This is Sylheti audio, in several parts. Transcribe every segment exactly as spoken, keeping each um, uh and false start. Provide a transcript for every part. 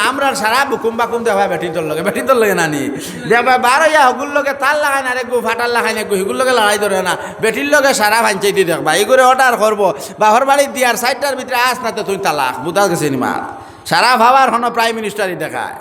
আমরার সারা বুকুম বাকুম দেখবায় বেটিন্তর লগে, বেটিন্তর লগে নানি। দেখবায় বার অইয়া হগুর লগে তার লাখান আরেকগু, ফাটার লাখান একগু, হিগুর লগে লড়াই ধরে না। বেটির লগে সারা ফাঞ্চাইতি দেখবায়। ইগুরে অর্ডার করবো, বাপর বাড়িত দিয়ার চাইরটার ভিতরে আস না তে তুই তালাক। বুঝা গেছে নি মাত? সারা পাওয়ার হনো প্রাইম মিনিস্টারই দেখায়।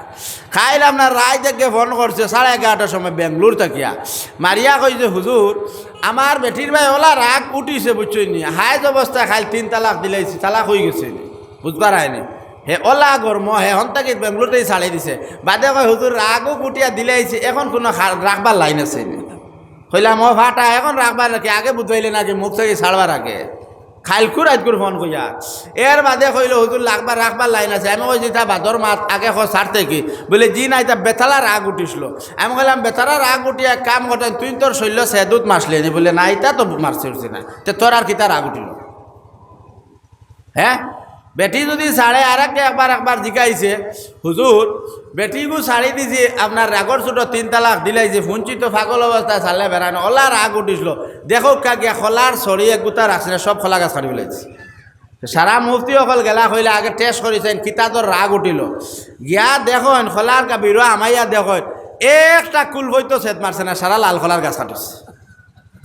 কাইল আপনার রাইত একে ফোন করছে সাড়ে এগারোটার সময় বেঙ্গলোর থাকিয়া। মারিয়া কইছে, "হুজুর, আমার বেটির বায় অলা রাগ উঠিছে, বুঝছইন নি? হাইজ অবস্থায় কাইল তিন তালাক দিলাইছি, তালাক অইগেছে নি।" বুঝবার আইনি। হে অলা গরম, হে হন থাকি বেঙ্গলোর থাকি ছাড়ি দিছে। বাদে কয়, "হুজুর, রাগ উঠিয়া দিলাইছি, এখন কুনু খা-, রাখবার লাইন আছে নি?" কইলাম, "ও ফাটা, এখন রাখবার নাকি? আগে বুঝাইলে নাকি মুখ থাকি ছাড়বার আগে?" কাইলকু রাইতকুর ফোন কইয়া। এর বাদে কইলো, "হুজুর, রাখবার, রাখবার লাইন আছে।" আমি কইছি, "ইতা বাদর মাত, আগে কও ছাড়তে কি?" বলে, "জি না, ইতা বেতালা রাগ উঠিছিল।" আমি কইলাম, "বেতালা রাগ উঠিয়া এক কাম করতেন, তুই তোর শৈল্য সেদুত মারছলে নি?" বলে, "না, ইতা তো মারছি উঠছি না।" "তে তোর আর কিতা রাগ উঠিল?" হ্যাঁ, বেটি যদি ছাড়ে, আর একটা একবার, একবার জিকাইছে, "হুজুর, বেটিগু ছাড়ি দিছি, আপনার রাগর চোটো তিন তালাক দিলাইছি, ফুঞ্চি তো পাগল অবস্থায় ছাড়লে বেড়ায় না, অলা রাগ উঠিছিল, দেখউক্কা গিয়া কলার ছড়ি এক গুতা রাখছে না, সব কলা গাছ কাটি ফেলাইছে।" সারা মুফতি অকল গেলা কইলা, "আগে টেস্ট করি চাইন, কিতা তোর রাগ উঠিল?" গিয়া দেখইন, কলার কা বিরো আমাইয়া দেখইন, একটা কুলফইতো ছেদ মারছে না, সারা লাল কলার গাছ কাটিছে।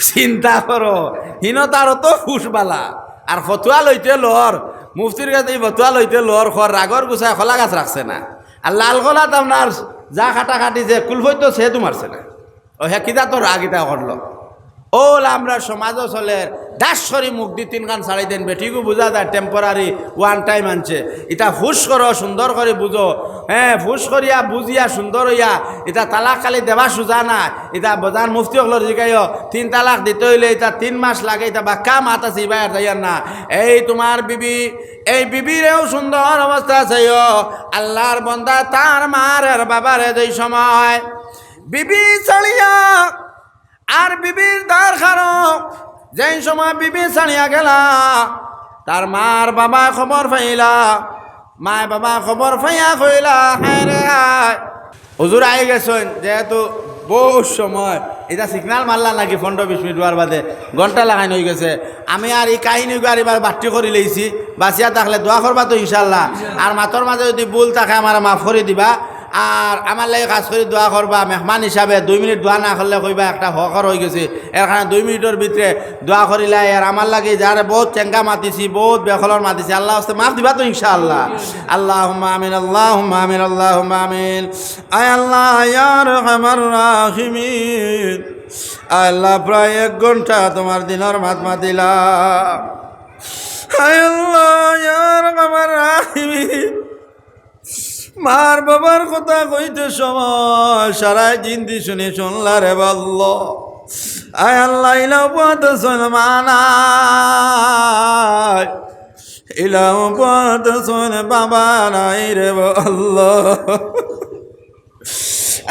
চিন্তা করো, হিনো তার অত ফুস বালা। আর ফতুয়া লইতে লর, মুফতির গেছে ই ফতুয়া লইতে লর, খর রাগর গুছায় কলা গাছ রাখছে না। আর লাল কলাত আপনার যা কাটাকাটি যে কুলফইতো ছেদও মারছে না। ও হে কিতা তো রাগ ইতা করলো। অলা আমরার সমাজও চলের, দাস করি মুখ দি তিনখান ছাড়ি দেন, বেটিগু বুঝা যায় temporary one time আনছে। ইতা ফুস করো, সুন্দর করি বুঝো। হ্যাঁ, ফুস করিয়া বুঝিয়া সুন্দর অইয়া, ইতা তালাক খালি দেওয়া সুজা না, ইতা বজান মুফতি অকলর জিকাইও, তিন তালাক দিতে অইলে ইতা তিন মাস লাগে, ইতা বাক্কা মাত আছে, ইবায় আর যাইয়ার না। এই তোমার বিবি, এই বিবিরেও সুন্দর অবস্থা চাইও, আল্লার বন্দা তার মার আর বাবারে যেই সময় বিবি ছাড়িয়া আর বিবির দরকারও, যেই সময় বিবি ছাড়িয়া গেলা, তার মার বাবায় খবর পাইলা, মায় বাবায় খবর পাইয়া কইলা, "হায় রে হায়, হুজুর আই গেছইন।" যেহেতু বহুত সময়, ইতা সিগনাল মারলা নাকি পনেরো বিশ মিনিট অওয়ার বাদে, ঘন্টা লাখান অইগেছে। আমি আর ই কাহিনী আর ইবার বাট্টি করি লইছি, বাঁচিয়া থাকলে দোয়া করবা তো ইনশাআল্লাহ। আর মাতর মাঝে যদি ভুল থাকে আমারে মাফ করি দিবা। আর আমার লাগি খাছ করি দোয়া করবা, মেহমান হিসাবে দুই মিনিট দোয়া না করলে কইবা একটা হকর অইগেছে, এর কারণে দুই মিনিটর ভিতরে দোয়া করিলাই। আর আমার লাগি যারে বহুত চেঙ্গা মাতিছি, বহুত বেখলর মাতিছি, আল্লার ওয়াস্তে মাফ দিবা তো ইনশাআল্লাহ। আল্লাহুম্মা আমিন, আল্লাহুম্মা আমিন, আল্লাহুম্মা আমিন। আয় আল্লাহ, ইয়া আরহামার রাহিমিন, আয় আল্লাহ, প্রায় এক ঘন্টা তোমার দিনর মাত মাতিলাম। আয় আল্লাহ, ইয়া আরহামার রাহিমিন, মার বাবার কথা কইতে সময় সারায় জিন্দি শুনি শুনলা রে বাল্ল। আয় আল্লাহ, ইলাও পথ চল মা নাই, ইলাও পথ চল বাবা নাই রে বাল্ল।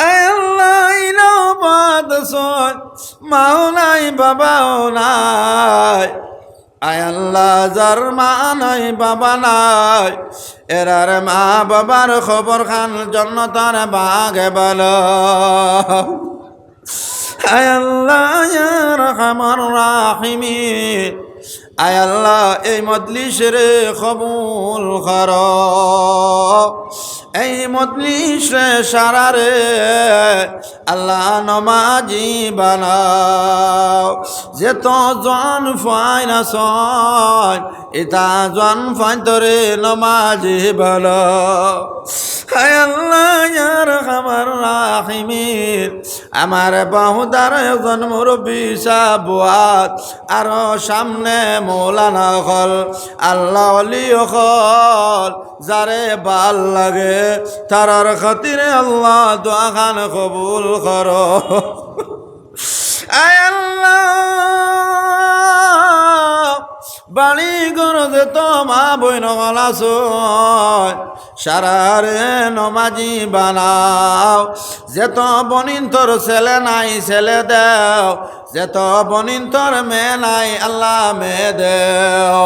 আয় আল্লাহ, ইলাও পথ চল মাও নাই, বাবাও নাই। আয় আল্লাহ, যার মা নাই, বাবা নাই, এরার মা বাবার কবর খান জন্নতর বাগে বানাও। আয় আল্লাহ, ইয়া আরহামার রাহিমিন, আয় আল্লাহ, এই মজলিসরে কবুল করো, এই মজলিসরে সারারে আল্লাহ নমাজি বানাও। যেত জোয়ান ফাইন আছইন, ইতা জোয়ান ফাইন্তরে নমাজি বানাও। হায় আল্লাহ, ইয়া আরহামার রাহিমিন, আমার বাহুদার একজন মুরব্বি সাব বওয়াত, আরো সামনে মৌলানা অকল, আল্লাহ অলি অকল, যারে বালা লাগে, তারার খাতিরে আল্লাহ দোয়া খান কবুল করো। আয় আল্লাহ, বাড়ি ঘর যেত মা বইন অকল আছইন, সারারে নমাজি বানাও। যেত বইনতর ছেলে নাই, ছেলে দেও। যেত বইন তোর মেয়ে নাই, আল্লাহ মেয়ে দেও।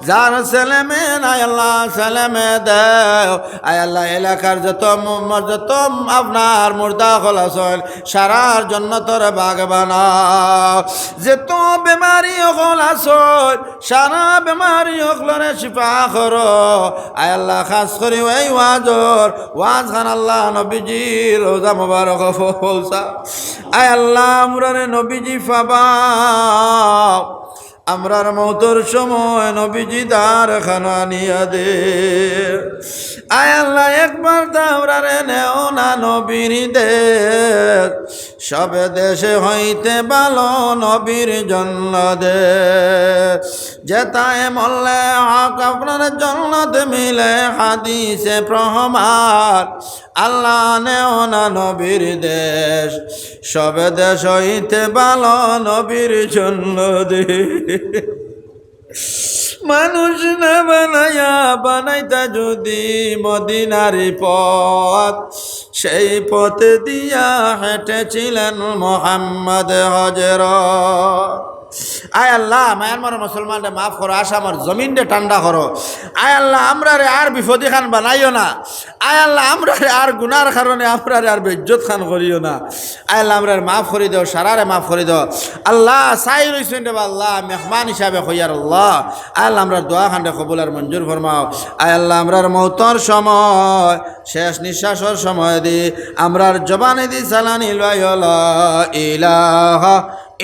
যার ছেলে মেয়ে নাই, আল্লাহ ছেলে মেয়ে দেও। আয় আল্লাহ, এলাকার যত ম-, যত আপনার মুর্দা অকল আছইন, সারার জন্য তোর বাগ বানাও। যত বেমারি অকল আছইন, সারা বেমারি অকলরে শিফা করো। আয় আল্লাহ, খাস করি এই ওয়াজর, ওয়াজ খান আল্লাহ নবীজির রওজা মুবারক পৌঁছা। আয় আল্লাহ, আমরারে নবীজি পাবাও, আমরার মউতর সময় নবীজি দার খানা নিয়া দে। আয় আল্লাহ, একবার তো আমরারে নেও না নবীর দেশ, সব দেশে হইতে ভালো নবীর জন্য দেশ। যেতায় মরলে হক আপনার জন্নত মিলে, হাদিসে প্রমাণ। আল্লাহ নেও না নবীর দেশ, সব দেশ হইতে ভালো নবীর জন্য দেশ। মানুষ না বানাইয়া বানাইতা যদি মদিনার পথ, সেই পথে দিয়া হেঁটেছিলেন মোহাম্মদ হজরত। আয় আল্লাহ, মায়ানমার মুসলমানরে মাফ করো, আসামর জমিনরে ঠান্ডা করো। আয় আল্লাহ, আমরারে আর বিপদি খান বানাইও না। আয় আল্লাহ, আমরারে আর গুনার কারণে আমরারে আর বেইজ্জত খান করিও না। আয় আল্লাহ, আমরারে মাফ করি দেও, সারারে মাফ করি দেও। আল্লাহ, চাই রইছইন রে বা আল্লাহ, মেহমান হিসাবে কইয়ার আল্লাহ। আয় আল্লাহ, আমরার দোয়া খানরে কবুল আর মঞ্জুর ফরমাও। আয় আল্লাহ, আমরার মউতর সময়, শেষ নিঃশ্বাসর সময় দি, আমরার জবানে দি চালানি লইও লা ইলাহা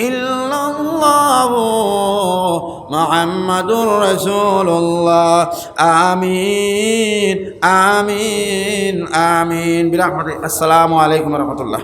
ইল্লাল্লাহু মুহাম্মাদুর রাসূলুল্লাহ। আমিন, আমিন, আমিন। বিরহমতি। আসসালামু আলাইকুম ওয়া রাহমাতুল্লাহ।